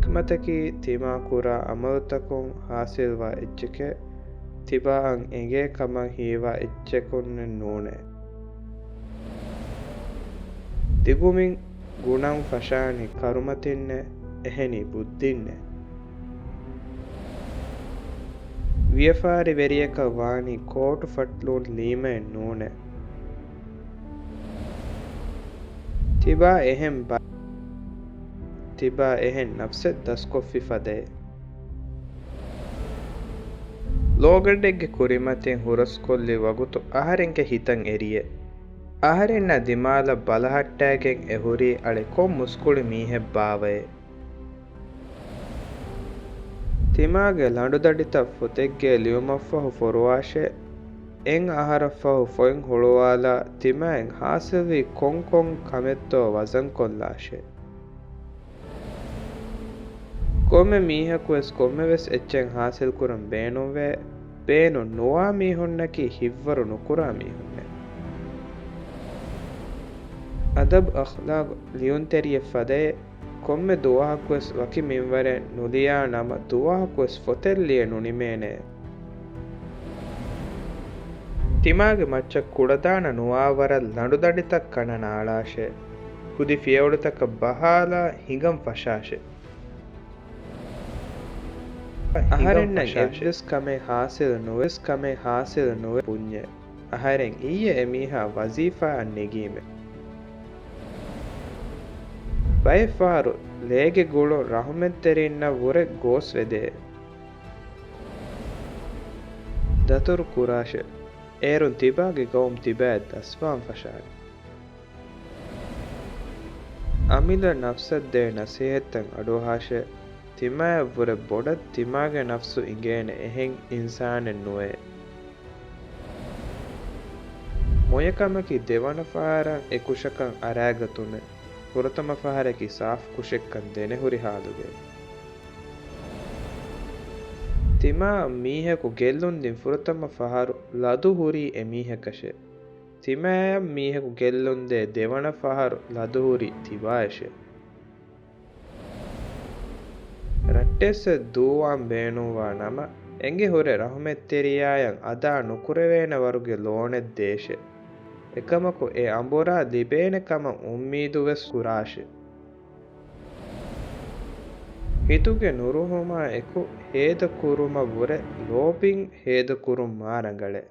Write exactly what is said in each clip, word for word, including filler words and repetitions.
ޙިކްމަތަކީ ތިމާ ކުރާ ޢަމަލުތަކުން ޙާޞިލްވާ އެއްޗެކޭ، ތިބާއަށް އެނގޭ ކަމަށް ހީވާ އެއްޗަކުންނެއް ނޫނޭ. ދިގުމިން ގުނަން ފަށާނީ ކަރުމަތިންނޭ، އެހެނީ ބުއްދިންނޭ. ވިޔަފާރިވެރިޔަކަށް ވާނީ ކޯޓު ފަޓްލޫން ލީމައެއް ނޫނޭ. ތިބާ އެހެން ބަ-، ތިބާ އެހެން ނަފްސެއް ދަސްކޮށްފި ފަދައޭ. ލޯގަނޑެއްގެ ކުރިމަތިން ހުރަސްކޮށްލި ވަގުތު އަހަރެންގެ ހިތަށް އެރިއޭ. އަހަރެންނާ ދިމާލަށް ބަލަހައްޓާގެން އެ ހުރީ އަޅެ ކޮން މުސްކުޅި މީހެއް ބާވައޭ. ތިމާގެ ލަނޑުދަނޑިތައް ފޮތެއްގެ ލިޔުމަށްފަހު ފޮރުވާށޭ. އެއް އަހަރަށްފަހު ފޮތް ހުޅުވާލާ ތިމާއިން ޙާޞިލްވީ ކޮން ކޮން ކަމެއްތޯ ވަޒަންކޮށްލާށޭ. ކޮންމެ މީހަކުވެސް ކޮންމެވެސް އެއްޗެއް ޙާޞިލްކުރަން ބޭނުންވޭ، ބޭނުން ނުވާ މީހުންނަކީ ހިތްވަރު ނުކުރާ މީހުންނޭ. އަދަބު އަޚްލާޤު ލިޔުންތެރިއެއް ފަދައޭ، ކޮންމެ ދުވަހަކުވެސް ވަކި މިންވަރެއް ނުލިޔާ ނަމަ ދުވަހަކުވެސް ފޮތެއް ލިޔެ ނުނިމޭނެ. ތިމާގެ މައްޗަށް ކުޅަދާނަ ނުވާ ވަރަށް ލަނޑުދަނޑިތައް ކަނޑަ ނާޅާށޭ. ކުދި ފިޔަވަޅުތަކަށް ބަހާލާ ހިނގަން ފަށާށޭ. އަހަރެންނަށް އެއްވެސް ކަމެއް ޙާޞިލް ނުވެސް ކަމެއް ޙާޞިލް ނުވެ ބުންޏޭ. އަހަރެން އިއްޔެ އެމީހާ ވަޒީފާއަށް ނެގީމެ. ބައެއް ފަހަރު ލޭގެ ގުޅުން ރަޙުމަތްތެރިންނަށް ވުރެ ގޯސްވެދޭ. ދަތުރު ކުރާށޭ. އޭރުން ތިބާގެ ގައުމު ތިބާއަށް ދަސްވާން ފަށާނެ. އަމިއްލަ ނަފްސަށް ދޭ ނަސޭހަތްތައް އަޑުއަހާށޭ. ތިމާއަށްވުރެ ބޮޑަށް ތިމާގެ ނަފްސު އިނގޭނެ އެހެން އިންސާނެއް ނުވޭ. މޮޔަކަމަކީ ދެވަނަ ފަހަރަށް އެ ކުށަކަށް އަރާގަތުމެއް. ފުރަތަމަ ފަހަރަކީ ސާފު ކުށެއްކަން ދެނެހުރި ހާލުގައި. ތިމާއަށް މީހަކު ގެއްލުން ދިން ފުރަތަމަ ފަހަރު ލަދު ހުރީ އެ މީހަކަށޭ. ތިމާއަށް މީހަކު ގެއްލުން ދޭ ދެވަނަ ފަހަރު ލަދު ހުރީ ތިބާއަށޭ. ރައްޓެއްސެއް ދޫވާން ބޭނުންވާ ނަމަ، އެނގި ހުރެ ރަޙުމަތްތެރިޔާއަށް އަދާ ނުކުރެވޭނެ ވަރުގެ ލޯނެއް ދޭށޭ. އެކަމަކު އެ އަނބުރާ ލިބޭނެ ކަމަށް އުއްމީދު ވެސް ކުރާށޭ. ހިތުގެ ނުރުހުމާ އެކު ހޭދަ ކުރުމަށް ވުރެ ލޯބިން ހޭދަ ކުރުން މާ ރަނގަޅޭ.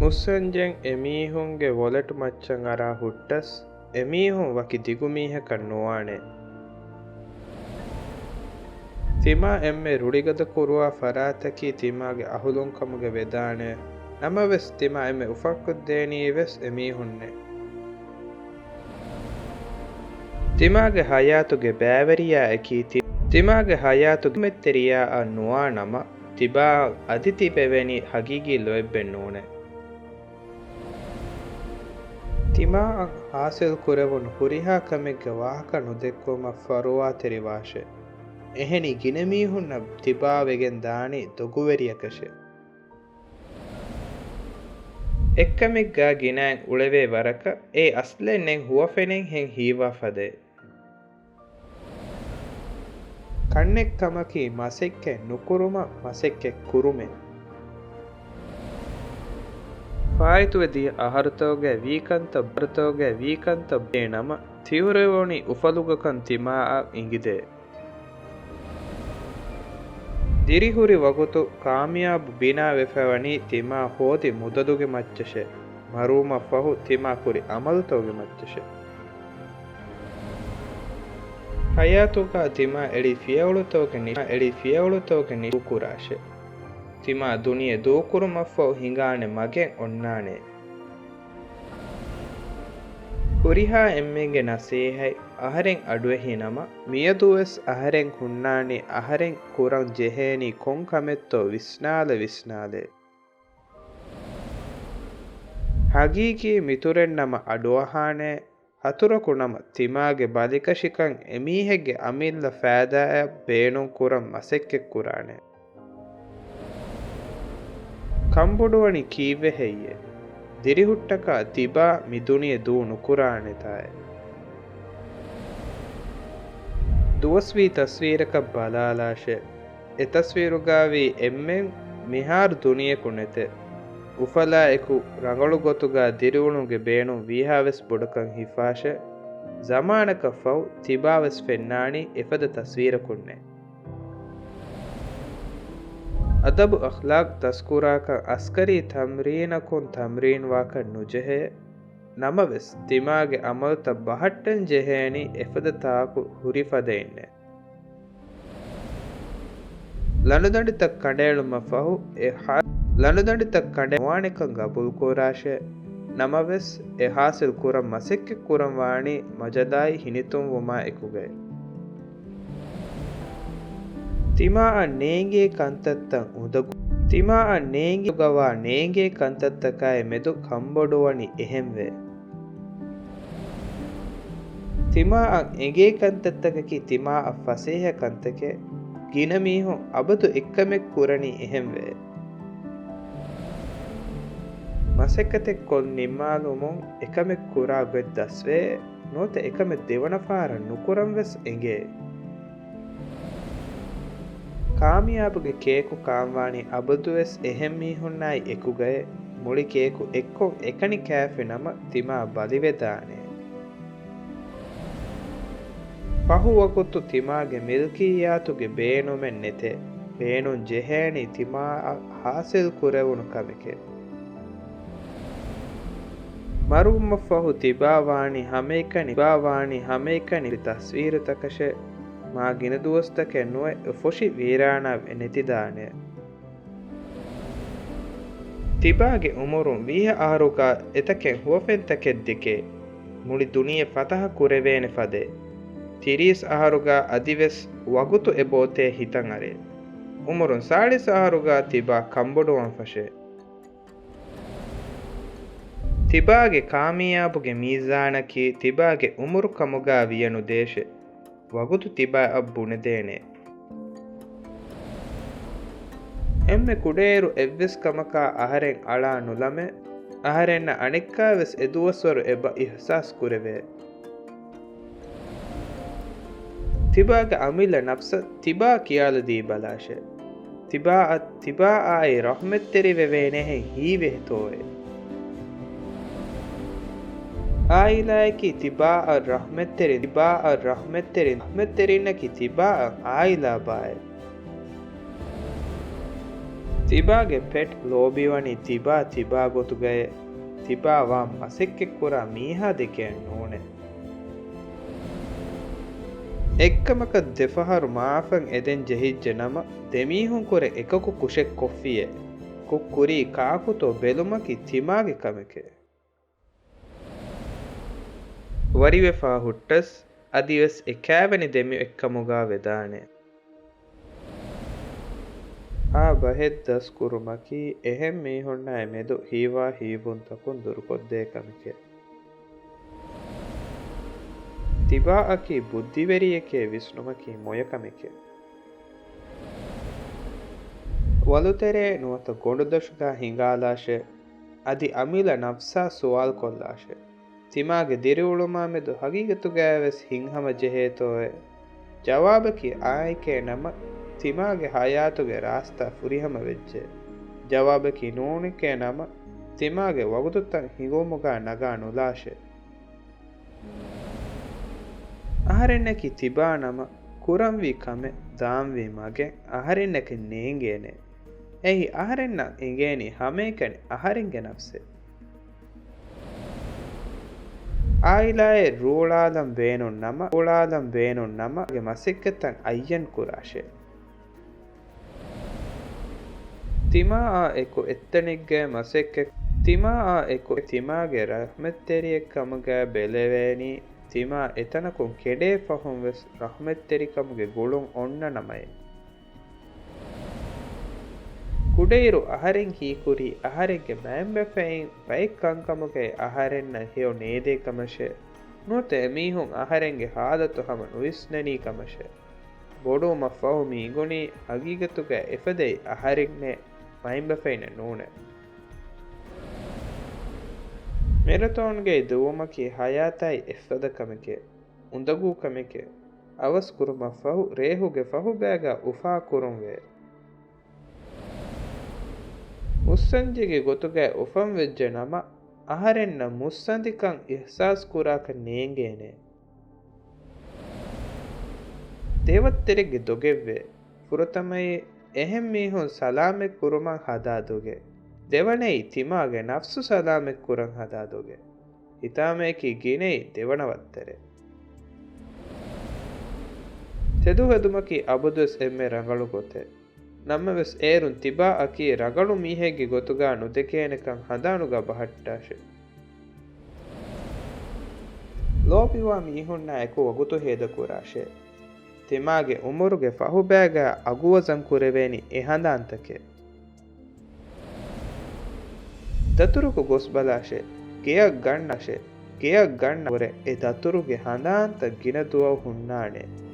މުއްސަންޖެން އެމީހުންގެ ވޮލެޓް މައްޗަށް އަރާ ހުއްޓަސް، އެމީހުން ވަކި ދިގު މީހަކަށް ނުވާނެ. ތިމާ އެންމެ ރުޅިގަދަ ކުރުވާ ފަރާތަކީ ތިމާގެ އަހުލުންކަމުގެ ވެދާނެ. ނަމަވެސް، ތިމާ އެންމެ އުފައްކޮށްދޭނީ ވެސް އެމީހުންނޭ. ތިމާގެ ހަޔާތުގެ ބައިވެރިޔާއަކީ ތި-، ތިމާގެ ހަޔާތުގެ މެއްތެރިޔާއަށް ނުވާ ނަމަ، ތިބާއަށް އަދި ތިބެވެނީ ހަގީގީ ލޯތްބެއް ނޫނޭ. ތިމާއަށް ހާސިލް ކުރެވުނު ހުރިހާ ކަމެއްގެ ވާހަކަ ނުދެއްކުމަށް ފަރުވާތެރިވާށޭ. އެހެނީ ގިނަ މީހުންނަށް ތިބާވެގެން ދާނީ ދޮގުވެރިޔަކަށޭ. އެއްކަމެއްގާ ގިނައިން އުޅެވޭ ވަރަކަށް އެ އަސްލެއް ނެތް ހުވަފެނެއްހެން ހީވާ ފަދައެއް. ކަންނެއްކަމަކީ މަސައްކަތް ނުކުރުމަށް މަސައްކަތް ކުރުމޭ. ފާއިތުވެ ދިޔަ އަހަރުތަކުގައި ވީކަންތައް، އަހަރުތަކުގައި ވީކަންތައް ބޭ ނަމަ، ތިއުރެވުނީ އުފަލުގަކަން ތިމާއަށް އިނގިދޭ. ދިރިހުރި ވަގުތު ކާމިޔާބު ބިނާވެފަވަނީ ތިމާ ހޯދި މުދަލުގެ މައްޗަށޭ، މަރުވުމަށްފަހު ތިމާ ކުރި އަމަލުތަކުގެ މައްޗަށޭ. ހަޔާތުގަ ތިމާ އެޅި ފިޔަވަޅުތަކުގެ ނި-، އެޅި ފިޔަވަޅުތަކުގެ ނިކުކުރާށޭ. ތިމާ ދުނިޔެ ދޫކުރުމަށްފަހު ހިނގާނެ މަގެއް އޮންނާނެ. ހުރިހާ އެންމެންގެ ނަސޭހަތް އަހަރެން އަޑުއެހި ނަމަ، މިއަދުވެސް އަހަރެން ހުންނާނީ އަހަރެން ކުރަން ޖެހޭނީ ކޮން ކަމެއްތޯ ވިސްނާލަ ވިސްނާލައި. ހަގީގީ މިތުރެއް ނަމަ އަޑުއަހާނެ، ހަތުރަކު ނަމަ ތިމާގެ ބަލިކަށިކަން އެމީހެއްގެ އަމިއްލަ ފައިދާއަށް ބޭނުން ކުރަން މަސައްކަތްކުރާނެ. ކަންބޮޑުވަނީ ކީއްވެ ހެއްޔޭ؟ ދިރިހުއްޓަކާ ތިބާ މި ދުނިޔެ ދޫ ނުކުރާނެތާއޭ. ދުވަސްވީ ތަސްވީރަކަށް ބަލާލާށޭ. އެ ތަސްވީރުގާވީ އެންމެން މިހާރު ދުނިޔެކު ނެތޭ. އުފަލާއެކު ރަނގަޅު ގޮތުގާ ދިރިއުޅުމުގެ ބޭނުން ވީހާވެސް ބޮޑަކަށް ހިފާށޭ. ޒަމާނަކަށް ފަހު ތިބާވެސް ފެންނާނީ އެފަދަ ތަސްވީރަކުންނޭ. އަދަބު އަޚްލާޤް ދަސްކުރާކަށް އަސްކަރީ ތަމްރީނަކުން ތަމްރީންވާކަށް ނުޖެހޭ. ނަމަވެސް، ތިމާގެ އަމަލުތައް ބަހައްޓަން ޖެހޭނީ އެފަދަ ތާކު ހުރި ފަދައިންނޭ. ލަނޑުދަނޑިތައް ކަނޑައެޅުމަށް ފަހު އެ ހާ-، ލަނޑުދަނޑިތައް ކަނޑައެޅުމަށް ނުވާނެކަން ގަބޫލުކުރާށޭ. ނަމަވެސް، އެ ހާސިލް ކުރަން މަސައްކަތް ކުރަން ވާނީ މަޖަލާއި ހިނިތުންވުމާ އެކުގައި. ތިމާއަށް ނޭނގޭ ކަންތައްތައް އުނދަގޫ، ތިމާއަށް ނޭނގޭ ގަވާ ނޭނގޭ ކަންތައްތަކާއި މެދު ކަންބޮޑުވަނީ އެހެންވޭ. ތިމާއަށް އެނގޭ ކަންތައްތަކަކީ ތިމާއަށް ފަސޭހަ ކަންތަކެއް. ގިނަ މީހުން އަބަދު އެއްކަމެއް ކުރަނީ އެހެންވޭ. މަސައްކަތެއް ކޮށް ނިންމާލުމުން އެކަމެއް ކުރާ ގޮތް ދަސްވޭ، ނުވަތަ އެކަމެއް ދެވަނަ ފަހަރަށް ނުކުރަން ވެސް އެނގޭ. ކާމިޔާބުގެ ކޭކު ކާންވާނީ އަބަދުވެސް އެހެން މީހުންނާއި އެކުގައޭ. މުޅި ކޭކު އެއްކޮށް އެކަނި ކާފި ނަމަ ތިމާ ބަލިވެދާނެ. ފަހު ވަގުތު ތިމާގެ މިލްކިއްޔާތުގެ ބޭނުމެއް ނެތޭ. ބޭނުން ޖެހޭނީ ތިމާއަށް ހާސިލް ކުރެވުނު ކަމެކޭ. މަރުވުމަށްފަހު ތިބާ ވާނީ ހަމައެކަނި، ތިބާ ވާނީ ހަމައެކަނި ތަސްވީރުތަކަށޭ. މާ ގިނަ ދުވަސްތަކެއް ނުވެ އެ ފޮށި ވީރާނާ ނެތިދާނެ. ތިބާގެ އުމުރުން ވީހަ އަހަރުގާ އެތަކެއް ހުވަފެންތަކެއް ދެކޭ. މުޅި ދުނިޔެ ފަތަހަ ކުރެވޭނެ ފަދައިން. ތިރީސް އަހަރުގާ އަދިވެސް ވަގުތު އެބޯތޭ ހިތަށް އަރޭ. އުމުރުން ސާޅީސް އަހަރުގާ ތިބާ ކަންބޮޑުވަން ފަށޭ. ތިބާގެ ކާމިޔާބުގެ މީޒާނަކީ ތިބާގެ އުމުރު ކަމުގާ ވިޔަނުދޭށޭ. ވަގުތު ތިބާއަށް ބުނެދޭނެ. އެންމެ ކުޑައިރު އެއްވެސް ކަމަކާ އަހަރެން އަޅާ ނުލަމޭ. އަހަރެންނަށް އަނެއްކާވެސް އެދުވަސްވަރު އެބަ އިހްސާސް ކުރެވޭ. ތިބާގެ އަމިއްލަ ނަފްސަށް ތިބާ ކިޔާލަދީބަލާށޭ. ތިބާއަށް ތިބާއާއި ރަޙްމަތްތެރިވެވޭނެހެން ހީވެހިތޯއޭ. އާއިލާއަކީ ތިބާއަށް ރަޙްމަތްތެރިން، ތިބާއަށް ރަޙްމަތްތެރިން، ރަޙްމަތްތެރިންނަކީ ތިބާއަށް އާއިލާބާއޭ. ތިބާގެ ޕެޓް ލޯބިވަނީ ތިބާ ތިބާ ގޮތުގައޭ. ތިބާ ވާން މަސައްކަތްކުރާ މީހާ ދެކެއެއް ނޫނޭ. އެއްކަމަކަށް ދެފަހަރު މާފަށް އެދެން ޖެހިއްޖެ ނަމަ، ދެމީހުން ކުރެ އެކަކު ކުށެއް ކޮށްފިއޭ. ކުށް ކުރީ ކާކުތޯ ބެލުމަކީ ތިމާގެ ކަމެކޭ. ވަރިވެފާ ހުއްޓަސް، އަދިވެސް އެ ކާވެނި ދެމި އެއްކަމުގާ ވެދާނެ. އާ ބަހެއް ދަސް ކުރުމަކީ އެހެން މީހުންނާއި މެދު ހީވާ ހީވުންތަކުން ދުރުކޮށްދޭ ކަމެކޭ. ތިބާއަކީ ބުއްދިވެރިއެކޭ ވިސްނުމަކީ މޮޔަ ކަމެކޭ. ވަލުތެރޭ ނުވަތަ ގޮނޑުދޮށުގާ ހިނގާލާށޭ. އަދި އަމިއްލަ ނަފްސާ ސުވާލުކޮށްލާށޭ. ތިމާގެ ދިރިއުޅުމާމެދު ހަގީގަތުގައިވެސް ހިތްހަމަ ޖެހޭތޯއޭ؟ ޖަވާބަކީ އާނއެކޭ ނަމަ، ތިމާގެ ހަޔާތުގެ ރާސްތާ ފުރިހަމަ ވެއްޖެ. ޖަވާބަކީ ނޫނެކޭ ނަމަ، ތިމާގެ ވަގުތުތައް ހިނގުމުގާ ނަގާ ނުލާށޭ. އަހަރެންނަކީ ތިބާ ނަމަ، ކުރަންވީ ކަމެއް، ދާންވީ މަގެއް އަހަރެންނަކަށް ނޭނގޭނެ. އެއީ އަހަރެންނަށް އެނގޭނީ ހަމައެކަނި އަހަރެންގެ ނަފްސެއް. އާއިލާއެއް ރޫޅާލަން ބޭނުން ނަމަ، ރޫޅާލަން ބޭނުން ނަމަ، ގެ މަސައްކަތްތައް އައްޔަން ކުރާށޭ. ތިމާއާ އެކު އެއްތަނެއްގައި މަސައްކަތް، ތިމާއާ އެކު ތިމާގެ ރަޙްމަތްތެރިއެއްކަމުގައި ބެލެވޭނީ، ތިމާ އެތަނަކުން ކެޑޭ ފަހުން ވެސް ރަޙްމަތްތެރިކަމުގެ ގުޅުން އޮންނަ ނަމައޭ. ކުޑައިރު އަހަރެން ހީކުރީ އަހަރެންގެ މައިންބަފައިން ބައެއް ކަންކަމުގައި އަހަރެންނަށް ހެޔޮ ނޭދޭ ކަމަށޭ. ނުވަތަ އެމީހުން އަހަރެންގެ ހާލަތު ހަމަ ނުވިސްނެނީ ކަމަށޭ. ބޮޑުވުމަށްފަހު މި އިނގުނީ ހަގީގަތުގައި އެފަދައިން އަހަރެންނޭ މައިންބަފައިންނެއް ނޫނޭ. މެރަތޯންގައި ދުވުމަކީ ހަޔާތާއި އެއްފަދަ ކަމެކޭ، އުނދަގޫ ކަމެކޭ. އަވަސް ކުރުމަށްފަހު ރޭހުގެ ފަހުބައިގާ އުފާކުރުންވޭ. މުއްސަނދިގެ ގޮތުގައި އުފަންވެއްޖެ ނަމަ، އަހަރެންނަށް މުއްސަނދިކަން އިޙްސާސް ކުރާކަށް ނޭނގޭނެ. ދެވައްތަރެއްގެ ދޮގެއްވޭ. ފުރަތަމައީ، އެހެން މީހުން ސަލާމަތް ކުރުމަށް ހަދާ ދޮގެއް. ދެވަނައީ، ތިމާގެ ނަފްސު ސަލާމަތް ކުރަން ހަދާ ދޮގެއް. ހިތާމަޔަކީ ގިނައީ ދެވަނަ ވައްތަރެއް. ތެދު ހެދުމަކީ އަބަދުވެސް އެންމެ ރަނގަޅު ގޮތެއް. ނަމަވެސް އޭރުން ތިބާއަކީ ރަނގަޅު މީހެއްގެ ގޮތުގާ ނުދެކޭނެކަން ހަނދާނުގާ ބަހައްޓާށޭ. ލޯބިވާ މީހުންނާ އެކު ވަގުތު ހޭދަކުރާށޭ. ތިމާގެ އުމުރުގެ ފަހުބައިގާ އަގުވަޒަން ކުރެވޭނީ އެ ހަނދާންތަކެއް. ދަތުރަކު ގޮސްބަލާށޭ، ގެއަށް ގަންނާށޭ، ގެއަށް ގަންނަ ހުރެ އެ ދަތުރުގެ ހަނދާންތައް ގިނަ ދުވަހު ހުންނާނެ.